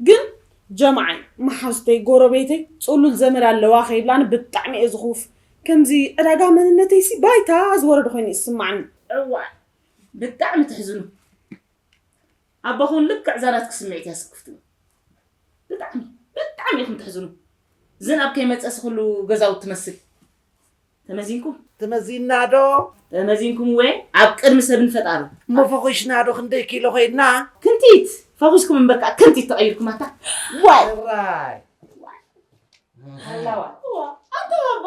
ግን ጀማዓይ፣ መሓዙተይ፣ ጎረቤተይ፣ ጽሉል ዘመድ ኣለዋ ከይብላኒ ብጣዕሚ እየ ዝኹፍ። ከምዚ ዕዳጋ መንነተይሲ ባይታ ዝወረደ ኮይኑ ይስማዓኒ። እዋእ፣ ብጣዕሚ ተሕዝኑ። ኣቦኹም ልክዕ እዛ ናትኪ ስምዒት እያ ዝስክፍትዎ። ብጣዕሚ፣ ብጣዕሚ ኢኹም ተሕዝኑ። ዝናብ ከይመጸስ ኩሉ ገዛውቲ ትመስል። ተመዚንኩም? ተመዚና ዶ? ተመዚንኩም ወይ ኣብ ቅድሚ ሰብን ፈጣሪ። እሞ ፈኺሽና ዶ ክንደይ ኪሎ ኮይንና? ክንቲት! ፈኺስኩም እምበርካ ክንቲት ተቐይርኩም ኣታ። ዋይ! ራይ! ሃላዋ። እዋ፣ ኣንተ ባባ።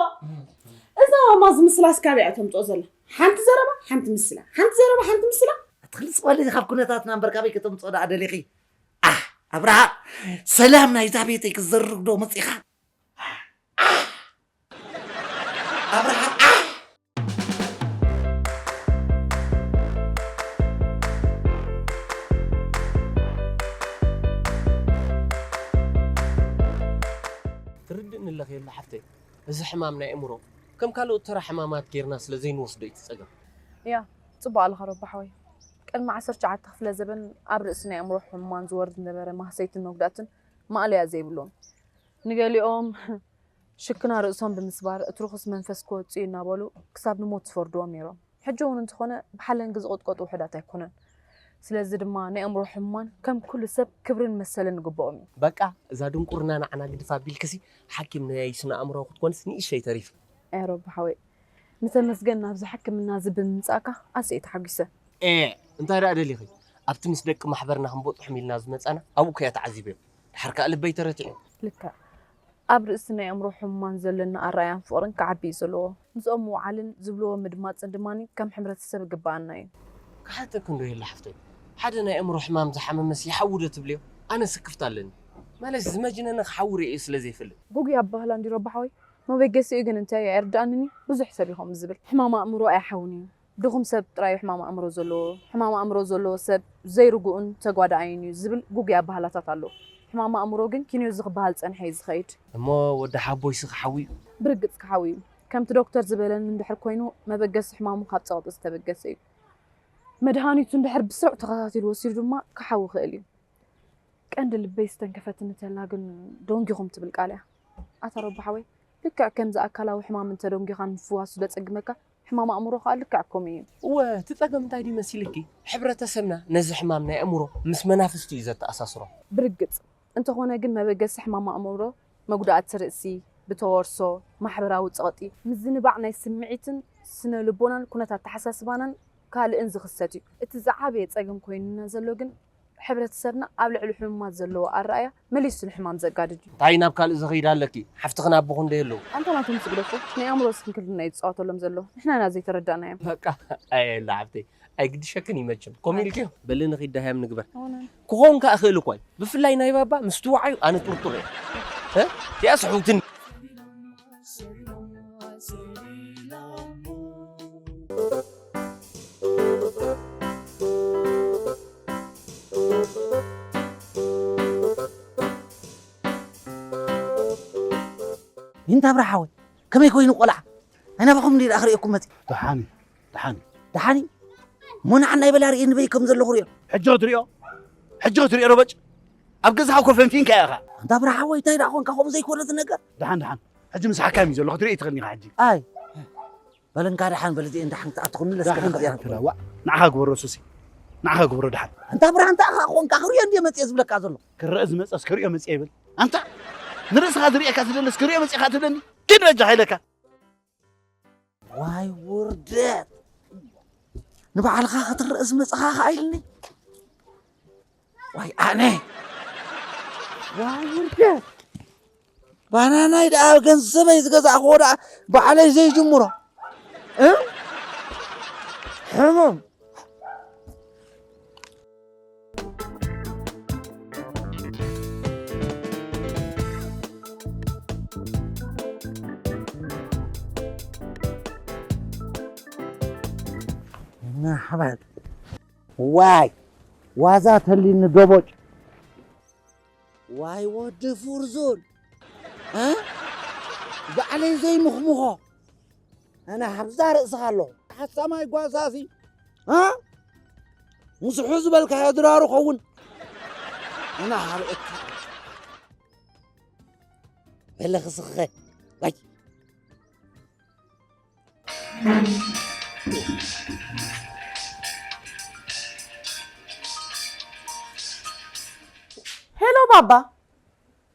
እዛ ማማ ዝምስላ እስካብ እያ ተምጽኦ ዘላ። ሓንቲ ዘረባ፣ ሓንቲ ምስላ። ሓንቲ ዘረባ፣ ሓንቲ ምስላ። ኣትኽልጽ በሊ ካብ ኩነታትና እምበር ካበይ ከተምጽኦ ደኣ ደሊኺ? ኣህ፣ ኣብርሃ፣ ሰላም ናይዛ ቤተይ ክትዘርግ ዶ መጺኻ? ኣህ! ኣብርሃ፣ ኣህ! ትርድእኒ ኣለኺ የላ ሓፍተይ፣ እዚ ሕማም ናይ ኣእምሮ ከም ካልኦት ተራ ሕማማት ጌርና ስለ ዘይንወስዶ እዩ እቲ ጸገም። እያ፣ ጽቡቕ ኣለኻ ሮባ ሓወይ። ቅድሚ ዓሰርተ ትሽዓተ ክፍለ ዘበን ኣብ ርእሲ ናይ ኣእምሮ ሕሙማን ዝወርድ ዝነበረ ማህሰይትን መጉዳእትን ማእለያ ዘይብሎም። ንገሊኦም ሽክና ርእሶም ብምስባር፣ እቲ ርኹስ መንፈስ ክወጽእ እዩ እናበሉ ክሳብ ንሞት ዝፈርድዎም ነይሮም። ሕጂ እውን እንተኾነ ብሓለንጊ ዝቕጥቀጡ ውሑዳት ኣይኮኑን። ስለዚ ድማ ናይ ኣእምሮ ሕሙማን ከም ኩሉ ሰብ ክብርን መሰልን ይግብኦም እዩ። በቃ፣ እዛ ድንቁርና ንዓና ግድፍ ኣቢልክሲ፣ ሓኪም ናይ ስነ ኣእምሮ ክትኮንስ ንእሽተይ ተሪፍ። ኣይ ሮቢ ሓወይ፣ ንተመስገን ናብዚ ሕክምና እዚ ብምምጻእካ ኣዝየ ተሓጒሰ። ኤ፣ እንታይ ደኣ ደሊኺ? ኣብቲ ምስ ደቂ ማሕበርና ክንበጽሖም ኢልና ዝመጻና ኣብኡ ከያ ተዓዚበዮ። ድሓር ከኣ ልበይ ተረቲዑ። ልክዕ። ኣብ ርእሲ ናይ ኣእምሮ ሕሙማን ዘለና ኣረኣያን ፍቕርን ክዓቢ እዩ ዘለዎ። ምስኦም ምውዓልን ዝብልዎ ምድማጽን ድማ ከም ሕብረተሰብ ይግብኣና እዩ። ክሓተኪ እንዶ የለ ሓፍተይ፣ ሓደ ናይ ኣእምሮ ሕማም ዝሓመመስ ይሓዊ ዶ ትብልዮ? ኣነ ስክፍታ ኣለኒ። ማለት ዝመጅነኒ ክሓዊ ርእዩ ስለ ዘይፈልጥ። ጉጉይ ኣባህላ እንዲ ረባ ሓወይ፣ መበገሲኡ ግን እንታይ እዩ ኣይርድኣንን እዩ። ብዙሕ ሰብ እዩ ከምኡ ዝብል። ሕማም ኣእምሮ ኣይሓውን እዩ። ድኹም ሰብ ጥራይ እዩ ሕማም ኣእምሮ ዘለዎ። ሕማም ኣእምሮ ዘለዎ ሰብ ዘይርጉእን ተጓዳኣይን እዩ ዝብል ጉጉይ ኣባህላታት ኣሎ። ሕማም ኣእምሮ ግን ኪንዮ እዚ ክበሃል ጸኒሐ እዩ ዝኸይድ። እሞ ወዲ ሓቦይሲ ክሓዊ እዩ? ብርግጽ ክሓዊ እዩ። ከምቲ ዶክተር ዝበለኒ እንድሕር ኮይኑ መበገሲ ሕማሙ ካብ ጸቕጢ ዝተበገሰ እዩ። መድሃኒቱ እንድሕር ብስሩዕ ተኸታቲሉ ወሲዱ ድማ ክሓዊ ይኽእል እዩ። ቀንዲ ልበይ ዝተንከፈትኒ ተላ ግን ደንጊኹም ትብል ቃል እያ። ኣታ ረቢ ሓወይ፣ ልክዕ ከምዚ ኣካላዊ ሕማም እንተደንጊኻ ንምፍዋሱ ዘጸግመካ፣ ሕማም ኣእምሮ ከኣ ልክዕ ከምኡ እዩ። እወ፣ እቲ ጸገም እንታይ ድዩ መሲልኪ? ሕብረተሰብና ነዚ ሕማም ናይ ኣእምሮ ምስ መናፍስቱ እዩ ዘተኣሳስሮ። ብርግጽ። እንተኾነ ግን መበገሲ ሕማም ኣእምሮ መጉዳእቲ ርእሲ፣ ብተወርሶ፣ ማሕበራዊ ጸቕጢ፣ ምዝንባዕ ናይ ስምዒትን ስነ ልቦናን ኩነታት ኣተሓሳስባናን ካልእን ዝኽሰት እዩ። እቲ ዝዓበየ ጸገም ኮይኑና ዘሎ ግን ሕብረተሰብና ኣብ ልዕሊ ሕሙማት ዘለዎ ኣረኣእያ መሊሱ ንሕማም ዘጋድድ እዩ። እንታይ ናብ ካልእ ዝኸይድ ኣለኪ? ሓፍትኽን ኣቦኽን ዶ የለዉ? ኣንታ ናቶም ስግደፎ ናይ ኣእምሮ ስንክልና እዩ ዝጻወተሎም ዘሎ። ንሕና ኢና ዘይተረዳእናዮም። በቃ ኣየላ ሓፍተይ ኣይግድሸክን እዩ መቸም። ከምኡ ኢልክዮ? በሊ ንኺድ ዳህያም ንግበር። ክኾን ከኣ ክእል እኳ እዩ። ብፍላይ ናይ ባባ ምስ ትወዓዩ ኣነ ጥርጡር እየ። እ? እቲኣ ስሕውትን። ይንታ ብርሓወይ፣ ከመይ ኮይኑ ቆልዓ? ኣይናባኹም እንዲ ደኣ ክርእየኩም መጺእ። ደሓን እዩ፣ ደሓን እዩ። ደሓን እዩ? እሞ ንዓና ይበላ ርእየ ንበይ ከም ዘለኹ ርእዮ። ሕጂ ክትርእዮ? ሕጂ ክትርእዮ ዶ በጭ? ኣብ ገዛኻ እኮ ፈንፊንካ ኢኻ። ኣንታ ብርሓወይ፣ እንታይ ደኣ ኾንካ ከምኡ ዘይኮነ ትነገር? ደሓን፣ ደሓን። ሕጂ ምስ ሓካይም እዩ ዘሎ፣ ክትርእዮ ኣይትኽእልን ኢኻ ሕጂ። ኣይ፣ በለንካ ደሓን፣ በል እዚኤን ደሓን ክትኣትኹኒ ለስከ ደሓን፣ ክትሪኣ ደሓን ትኽእል። ትላዋዕ። ንዓኻ ግበሮ ሱሲ። ንዓኻ ግበሮ ደሓን። ኣንታ ብርሃን፣ እንታይ ኢኻ ኾንካ? ክርእዮ እንድየ መጽየ ዝብለካ ዘሎ። ክረአ ዝመጸስ ክርእዮ መጽየ ይብል። ኣንታ ንርእስኻ ዝርእየካ ዝደለስ ክርእዮ መጽኻ ትብለኒ? ኪድ በጃኻ ኢለካ። ዋይ ውርደት! ንባዕልኻ ክትረአ ዝመጽኻ ኸኣ ኢልኒ። ዋይ ኣነ! ዋይ ውርደት! ባናናይ ደኣ ገንዘበይ ዝገዛእኽዎ ደኣ ባዕለይ ዘይጅምሮ። እ? ሕሙም። መርሓባ። ዋይ፣ ዋዛ ተሊኒ ደቦጭ። ዋይ ወዲ ፉርዙን፣ እ? ባዕለይ ዘይምኽምኾ። ኣነ ሓብዛ ርእስኻ ኣለኹ። ሓሳማይ ጓሳሲ፣ እ? ምስሑ ዝበልካዮ ድራሩ ኸውን። ኣነ ሓርእካ። በለ ክስኸ። ዋይ። ሄሎ ባባ፣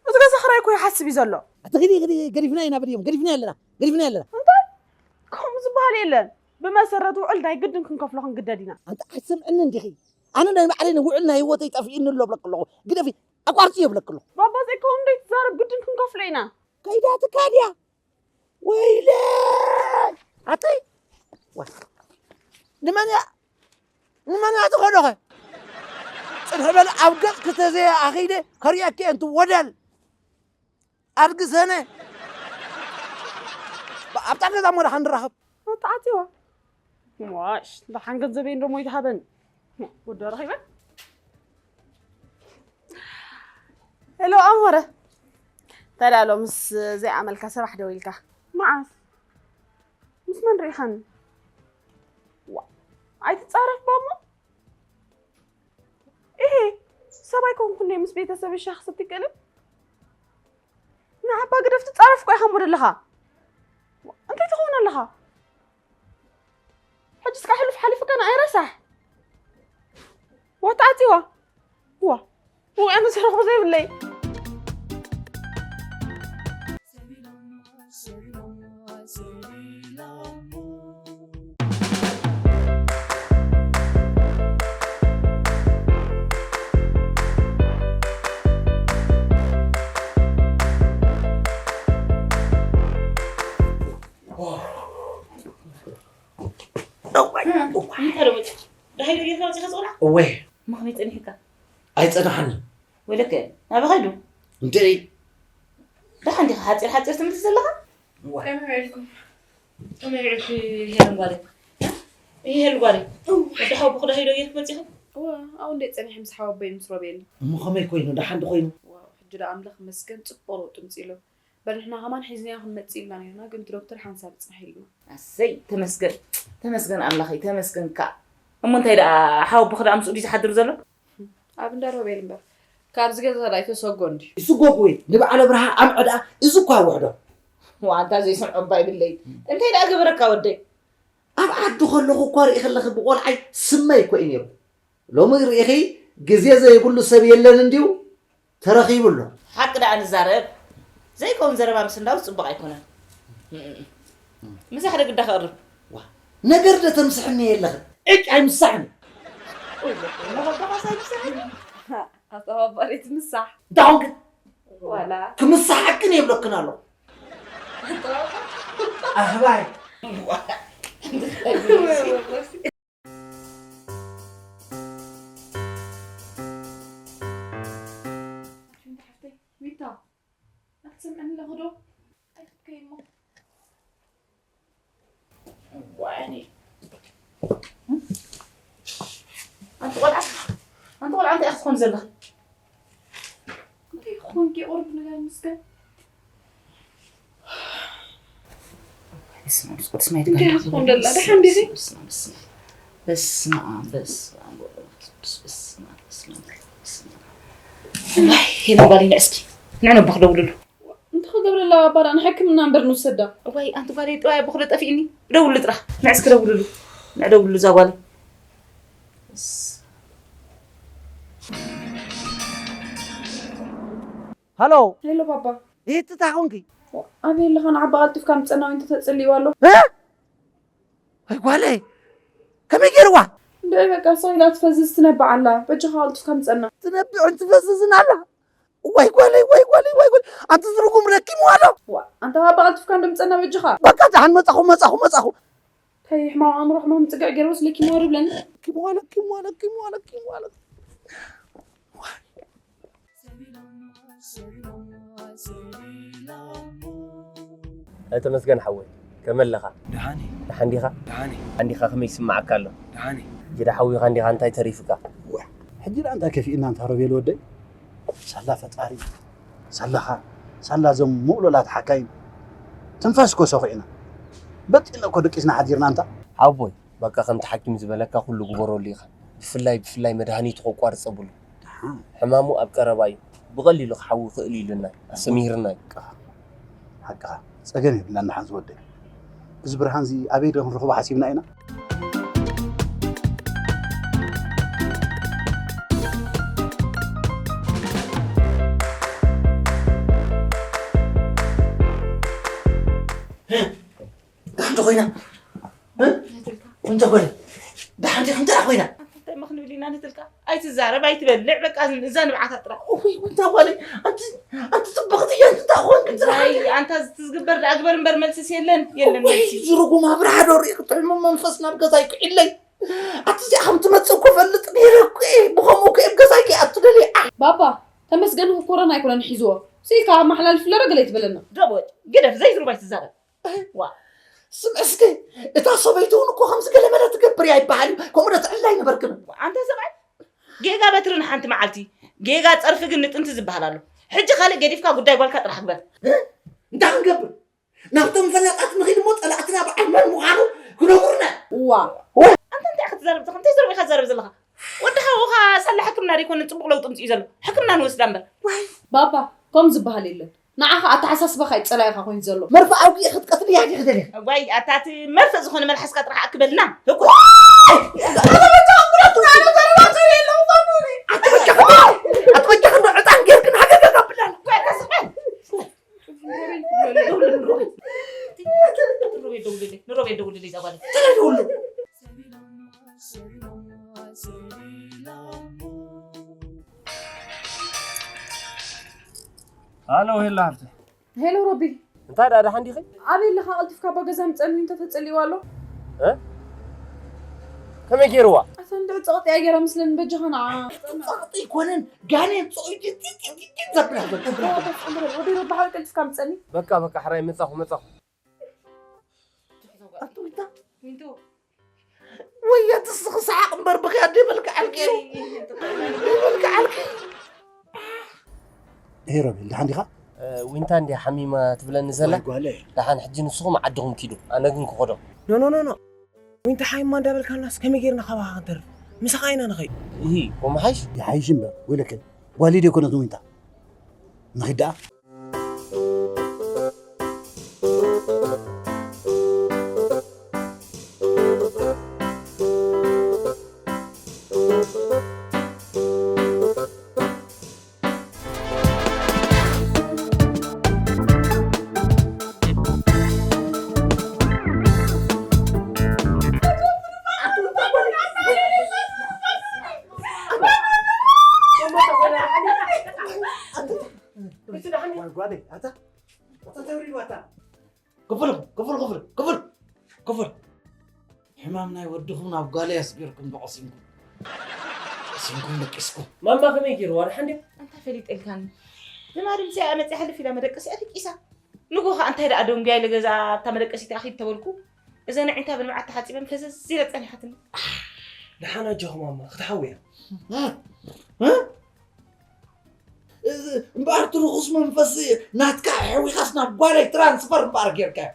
እቲ ገዛ ክራይ እኮ ይሓስብ እዩ ዘሎ። ኣቲ ኺዲ፣ ኺዲ፣ ገዲፍና ኢና በልዮም፣ ገዲፍና ኣለና፣ ገዲፍና ኣለና። እንታይ? ከምኡ ዝበሃል የለን። ብመሰረት ውዕል ናይ ግድን ክንከፍሎ ክንግደድ ኢና። ኣንታ ኣይትሰምዕኒ እንዲኺ? ኣነ ናይ ባዕለይ ውዕል ናይ ህይወተይ ጠፊእኒ ኣሎ ብለክ ኣለኹ። ግደፊ፣ ኣቋርጽዮ ብለክ ኣለኹ። ባባ ዘይከውን እንዶ ይትዛረብ፣ ግድን ክንከፍሎ ኢና። ከይዳ ትካድያ። ወይለይ! ኣተይ! ወይ! ንመን እያ? ንመን እያ ዝኾነኸ? ጽንሒ በል ኣብ ገጽ ክተዘየ ኣኺደ ከርእየኪ እየ፣ እንቲ ወደል። ኣድጊ ሰነ። ብ-፣ ኣብታ ገዛ እሞ ደሓን ንራኸብ። ኣታ ኣትዋ። ዋሽ፣ ደሓን ገንዘበይ እንዶ ሞይት ሃበን። ወዶ ረኺበ። ሄሎ ኣሞረ። እንታይ ደኣ ሎምስ ዘይኣመልካ ሰራሕ ደው ኢልካ? መዓስ? ምስ መን ርኢኻኒ? ዋ፣ ኣይትጻረፍ ባሞ። ኢሂ፣ ሰብ ኣይኮንኩን እየ ምስ ቤተሰብ ሻሂ ክሰቲ ክእል? ንዓባ ግደፍ ትጻረፍ እኮ ኢኻ እሞ ደለኻ። እንታይ ትኸውን ኣለኻ? ሕጂ እስካ ሕሉፍ ሓሊፉ ከ ንኣይ ረሳሕ። ወታ ኣጽዋ። ዋ። ዋ፣ ኣነ ዝረኽቦ ዘይብለይ። እንታይ ደሞ ደሃይ ዶ ጌርካ ወፂኻ ዝቆልዓ? እወ። እሞ ከመይ ፀኒሕካ? ኣይፀናሓንን። ወለከ ናበይ ከይዱ? እንድዒ። ደሓን ዲኻ ሓፂር ሓፂር ትምልስ ዘለኻ? እወ። ከመይ ውዒልኩም? ከመይ ውዒልኪ ሄለን ጓለይ? እ? ይሄ ሄለን ጓለይ? እወ። ወዲ ሓወቦኺ ደሃይ ዶ ጌርኪ መፂኺ? እወ፣ ኣብኡ እንድየ ፀኒሐ ምስ ሓወቦይ ምስ ሮቤል። እሞ ከመይ ኮይኑ? ደሓን ዶ ኮይኑ? ዋው፣ ሕጂ ደኣ ኣምላኽ ይመስገን ፅቡቕ ለውጢ ምፅኢሎም። በል ንሕና ከማን ሒዝናዮ ክንመጽእ ኢልና ነይርና፣ ግን እቲ ዶክተር ሓንሳብ ይጽናሕ ኢሉና። ኣሰይ ተመስገን ተመስገን ኣምላኸይ ተመስገን። እካ እሞ እንታይ ደኣ ሓወቦኺ ደኣ ምስኡ ድዩ ዝሓድር ዘሎ? ኣብ እንዳ ሮቤል እምበር ካብዚ ገዛ ኣይተሰጎን ድዩ? ይስጎግ ወይ ንበዓል ኣብርሃ ኣምዐ ደኣ እዚ እኳ ውሕዶ። ዋንታ ዘይሰምዖ እባ ይብለይ። እንታይ ደኣ ገበረካ ወደይ? ኣብ ዓዲ ከለኹ እኳ ርኢ ከለኺ ብቆልዓይ ስመይ እኮ እዩ ነይሩ። ሎሚ ርኢኺ ግዜ ዘይብሉ ሰብ የለን እንድዩ ተረኺቡ ኣሎ። ሓቂ ደኣ ንዛረብ ዘይከውን ዘረባ ምስንዳው ጽቡቕ ኣይኮነን። ምሳሕ ደግዳ ከቕርብ። ዋ፣ ነገር ዶ ተምስሕኒ የለኽን? ዕጭ ኣይምሳሕን። ኣተባባሪት ምሳሕ። እንታይ ኾንክ? ዋላ ክምሳሓክን የብለክን ኣሎ። ኣህባይ። ሓፍተይ ዊታ፣ ኣትሰምዕኒ ኣለኺ ዶ? ኣይትብከይ እሞ። ወይኔ። ኣንቲ ቆልዓ፣ ኣንቲ ቆልዓ እንታይ ኢኺ ትኾኒ ዘለኺ? እንታይ ክኾንኪ? ቁሩብ ነገር ምስገን። በስመ ኣብ ቅዱስ ማይ እንታይ ትጋና ክትኾን ደላ? ደሓን ዲኺ? በስመ ኣብ፣ በስመ ኣብ። በስመ ኣብ፣ በስመ ኣብ፣ ወወልድ ወመንፈስ ቅዱስ። በስመ ኣብ፣ በስመ ኣብ፣ በስመ ኣብ። ዋይ፣ ሄለን ጓለይ፣ ንዕ እስኪ። ንዕ ነቦኺ ደውልሉ። እንታይ ክገብረላ ባባ? ንሕክምና እምበር ንውሰዳ። ዋይ፣ ኣንቲ ጓለይ፣ ጥዋይ ኣቦኺ ዶ ጠፊእኒ? ደውልሉ ጥራሕ። ንዕ እስኪ ደውልሉ። ንዕ ደውልሉ እዛ ጓለይ። ሃሎ። ሄሎ ባባ። ይህትታ ኾንኪ? ኣበይ ኣለኻ? ንዓባ ቀልጢፍካ ምጸና ወይ እንተተጸልይዋ ኣሎ። እ? ወይ ጓለይ፣ ከመይ ገይርዋ? እንድዒ በቃ፣ እሳ ኢላ ትፈዝዝ ትነብዕ ኣላ። በጃኻ ቀልጢፍካ ምጸና። ትነብዕን ትፈዝዝን ኣላ። ወይ ጓለይ፣ ወይ ጓለይ፣ ወይ ጓለይ። ኣንቲ ዝርጉም ረኪምዋ ኣሎ። ዋ፣ ኣንታ ባባ ቀልጢፍካ እንዶ ምጸና በጃኻ። በቃ፣ ደሓን መጻኹ፣ መጻኹ፣ መጻኹ። እንታይ ሕማም ኣእምሮ፣ ሕማም ጽግዕ ገይርዎስ ለኪምዋ ዶ ብለኒ? ለኪምዋ፣ ለኪምዋ፣ ለኪምዋ፣ ለኪምዋ፣ ለኪምዋ። ኣይ ተመስገን ሓወይ፣ ከመይ ኣለኻ? ደሓን እየ። ደሓን ዲኻ? ደሓን እየ። ደሓን ዲኻ? ከመይ ይስምዓካ ኣሎ? ደሓን እየ። ሕጂ ደኣ ሓዊኻ እንዲኻ፣ እንታይ ተሪፍካ? ዋ፣ ሕጂ ደኣ እንታይ ከፊእና እንታ ሮቤል ወደይ? ሳላ ፈጣሪ፣ ሳላኻ፣ ሳላ እዞም ምቕሉላት ሓካይም። ትንፋስ እኮ ሰኺዕና። በጢዕና እኮ ደቂስና ሓዲርና እንታ። ሓወቦይ፣ በቃ ከምቲ ሓኪም ዝበለካ ኩሉ ግበረሉ ኢኻ። ብፍላይ፣ ብፍላይ መድሃኒቱ ከቋርጸ ብሉ። ደሓን። ሕማሙ ኣብ ቀረባ እዩ። ብቐሊሉ ክሓዊ ይኽእል እዩ ኢሉና፣ ኣስተምሂሩና እዩ። ሓቅኻ፣ ሓቅኻ። ጸገም የብልናን ደሓን ዝወደይ። እዚ ብርሃንዚ ኣበይ ዶ ክንረኽቦ ሓሲብና ኢና? ደሓን ዶ ኮይና? እ? እንታይ ኮይና? ደሓን ዲኺ? እንታይ ኮይና? እንታይ እሞ ክንብል ኢና ንትልካ? ኣይትዛረብ፣ ኣይትበልዕ፣ በቃ እዛ ንብዓታ ጥራሕ። ኡይ፣ እንታይ ጓለይ? ኣንቲ፣ ኣንቲ ጽብቕቲ እያ፣ እንታይ ኮንክ ጥራሕ? ኣይ፣ ኣንታ እቲ ዝግበር ደኣ ግበር እምበር መልስስ የለን፣ የለን ወይ፣ መልሲ። ዝርጉም ኣብርሃ ዶ ርኢኺ ጥዑም መንፈስ ናብ ገዛይ ክዕለይ? ኣቲ እዚኣ ከም ትመጽእ እኮ ፈልጥ ነይረ እኮ እየ። ብኸምኡ እኮ እየ ኣብ ገዛይ ከይኣቱ ደልየ። ኣሕ! ባባ፣ ተመስገን እኮ ኮሮና ኣይኮነን ሒዝዎ። ስኢልካ ኣመሓላልፍለ ዶ ገለ ኣይትበለና። ደቦጭ፣ ግደፍ፣ ዘይዝሩብ ኣይትዛረብ። ዋ፣ ስምዒ እስከ፣ እታ ሰበይቲ እውን እኮ ከምዚ ገለ መለ ትገብር እያ ይበሃል እዩ። ከምኡ ዶ ትዕላ ኣይነበርክን? ኣንታ ሰብኣይ፣ ጌጋ በትሪ ንሓንቲ መዓልቲ፣ ጌጋ ጸርፊ ግን ንጥንቲ ዝበሃል ኣሎ። ሕጂ ካልእ ገዲፍካ ጉዳይ ጓልካ ጥራሕ ግበር። እ? እንታይ ክንገብር? ናብቶም ፈላጣት ንኺድ እሞ ጸላእትና በዓል መን ምዃኑ ክነግሩና። እዋ። ኣንታ እንታይ ኢኻ ትዛረብ ዘለኻ? እንታይ ዘረባ ኢኻ ትዛረብ ዘለኻ? ወዲ ሓውኻ ሳላ ሕክምና ዶ ኣይኮነን ጽቡቕ ለውጢ ኣምጺኡ ዘሎ? ሕክምና ንወስዳ እምበር። ዋይ። ባባ፣ ከምኡ ዝበሃል የለን። ንዓኻ ኣተሓሳስባኻ እዩ ጸላኢኻ ኮይኑ ዘሎ። መርፍእ ኣውጊእኪ ክትቀትልያ ዲኺ ደሊኺ? እዋይ፣ ኣታ እቲ መርፍእ ዝኾነ መልሓስካ ጥራሕ ኣክበልና። ህኩ-፣ ኣረ በጃኹም ብረቱና፣ ኣነ ዘረባ ሰብየ ኣለኹ። ኣትበጃ ኣትበጃ ዕጣን ጌርክን ሃገርካ ብላል። ንሮቤል ደውልልኝ፣ ንሮቤል ደውልልኝ፣ እዛ ጓል። ተለይ ደውሉ። ሃሎ ሄሎ ሃብተይ። ሄሎ ሮቢ፣ እንታይ ደኣ ደሓን ዲኺ? ኣበይ ኣለኻ? ቀልጢፍካ ኣባ ገዛ ምጸኒ እንተ ተጸሊዋ ኣሎ። ከመይ ገይርዋ? ኣታ እንድዒ ጸቕጢ እያ ገይራ ምስለኒ በጃኻ ንዓ። ጸቕጢ ኣይኮነን ጋኔን ጸቒጢ ጢጢጢጢ ዘብላ ዘሎ። ወዲ ረባሓዊ ቀልጢፍካ ምጸኒ። በቃ በቃ ሕራይ መጻኹ መጻኹ። ኣቱታ ዊንቶ ወያ ትስኺ ሰሓቕ እምበር ብኽያ ደይበልካ ዓልቂ ደይበልካ ዓልቂ። ሄይ ሮቤል ደሓን ዲኻ? ዊንታ እንድያ ሓሚማ ትብለኒ ዘላ። ጓለ ደሓን ሕጂ ንስኹም ዓድኹም ኪዱ፣ ኣነ ግን ክኸዶ። ኖ ኖ ኖ ኖ ዊንታ ሓሚማ እንዳበልካናስ ከመይ ጌርና ካባኻ ክንተርፍ? ምሳኻ ኢና ንኸይድ። ይሂ ወመሓይሽ ይሓይሽ እምበር ወይለከ ጓል ደይኮነት ዊንታ ንኺድ ደኣ። ክፍል ክፍል ክፍል ክፍል ክፍል ሕማም ናይ ወድኹም ናብ ጓለይ ኣስጊርኩም ተቐሲንኩም ቀሲንኩም ደቂስኩም። ማማ ከመይ ገይርዋ ደሓን ድያ? ኣንታ ፈሊጠልካኒ። ልማድ ምስ እያ መፅያ ሕልፍ ኢላ መደቀሲኣ ደቂሳ። ንጎ ከዓ እንታይ ደኣ ደንጉያ ኢለ ገዛ ኣብታ መደቀሲት ኣኺድ ተበልኩ። እዘን ኣዒንታ ብንብዓት ተሓፂበን ፈዘዝ ኢለ ፀኒሓትኒ። ደሓን ኣጆኹ ማማ ክትሓውያ። እምበኣር እቲ ርኹስ መንፈስ ናትካ ኣሕዊኻስ ናብ ጓለይ ትራንስፈር እምበኣር ጌርካዮ።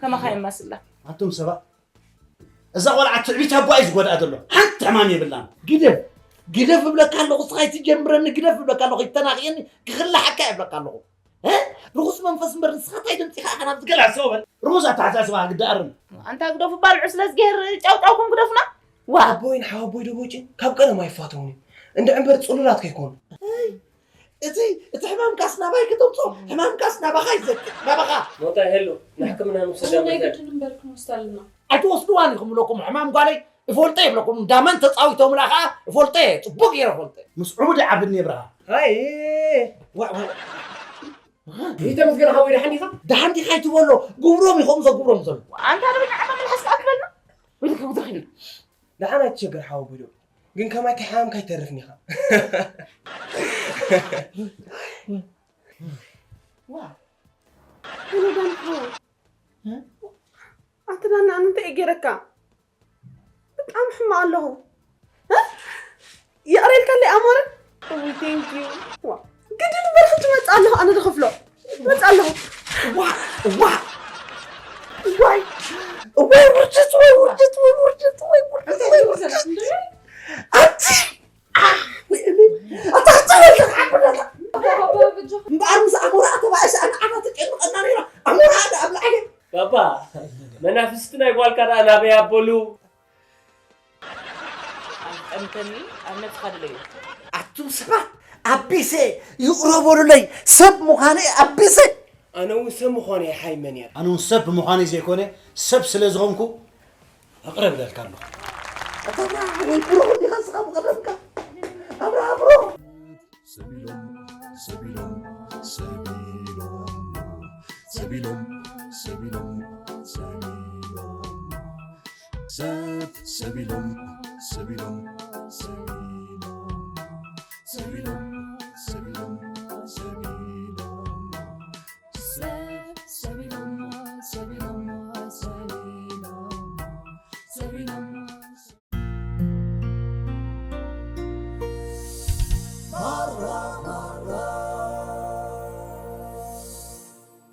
ከማኻ የማስላ። ኣቱም ሰባት እዛ ቆልዓ ትዕቢት ኣቦኣ እዩ ዝጎድኣ ዘሎ። ሓንቲ ሕማም የብላን። ግደፍ ግደፍ እብለካ ኣለኹ እስኻ ኣይትጀምረኒ ግደፍ እብለካ ኣለኹ ይተናኽየኒ ክኽላሓካ እብለካ ኣለኹ። ርኹስ መንፈስ እምበር ንስኻ እንታይ ደምፂኻ ኢኻ ናብዚ ገለ ኣሰው በል። ርኹስ ኣተሓሳስባ ግዲ ኣርም። ኣንታ ግደፉ ባልዑ ስለዝገር ጫውጫውኩም ግደፉና። ዋ ኣቦይን ሓወቦይ ደቦጭ ካብ ቀደም ኣይፋተውን እዩ እንድዒ እምበር ፅሉላት ከይኮኑ። እቲ እቲ ሕማምካስ ናባይ ከተምፅኦ ሕማምካስ ናባኻ ይዘቅጥ ናባኻ። ሞታ ሄሎ ንሕክምና ንውሰዳ ናይ ግድን እምበር ክንወስዳ ኣለና። ኣይትወስድዋን ኢኹም ብለኩም ሕማም ጓለይ እፈልጦ ይብለኩም እንዳመን ተፃዊቶምላ ከዓ እፈልጦ እየ ፅቡቅ ገይረ እፈልጦ እየ። ምስ ዕቡድ ይዓብድኒ የብርሃ። ሃይ ይተመስገን ሓወይ ደሓን ዲኻ? ደሓን ዲኻ ኣይትበሎ ግብሮም ኢኹም ዘግብሮም ዘሎ። ኣንታ ንብኛ ዓማ መልሓስካ ኣክበልና። ወይልካ ውድረኽኒ። ደሓን ኣይትሸገር ሓወቦይ ዶ ግን ከማይ ከይሓመምካ ኣይተርፍን ኢኻ። ዋ ሄሎ ዳንሓ ኣቲ ዳና ኣነ እንታይ እየ ገይረካ? ብጣዕሚ ሕማቕ ኣለኹ። እ? ይቕረ ኢልካለይ ኣሞረ? እውይ ቴንክ ዩ። ዋ ግድን እምበር ሕጂ መፅእ ኣለኹ ኣነ ዝኸፍሎ። መፅእ ኣለኹ። ዋ ዋ ዋይ ወይ ውርደት ወይ ውርደት ወይ ውርደት ወይ ውርደት ወይ ውርደት። ኣቲ ኣታ ክፀወልካ ሓቁዳታ እምበኣር ምስ ኣሞራ ተባእሰ ኣነ ዓና ተጨንቐና ነይራ ኣሞራ ደ ኣብ ላዕሊ ባባ መናፍስቲ ናይ ጓልካ ደኣ ናበይ ኣበሉ ኣልጠምተኒ ኣብ ነብስኻ ድለዩ ኣቱም ሰባት ኣቢሰ ይቕረበሉለይ ሰብ ምዃነ ኣቢሰ ኣነ እውን ሰብ ምዃነ ይሓይመን እያ ኣነ እውን ሰብ ብምዃነ ዘይኮነ ሰብ ስለ ዝኾንኩ ኣቕረብ ኢለልካ ኣለኹ ኣታ ወይ ብሩኽ እንዲኻ ስኻ ብቐደምካ ኣብርሃ ብሩኽ ሰቢሎም ሰቢሎም ሰቢሎም ሰቢሎም ሰቢሎም ሰቢሎም ሰብ ሰቢሎም ሰቢሎም ሰቢሎም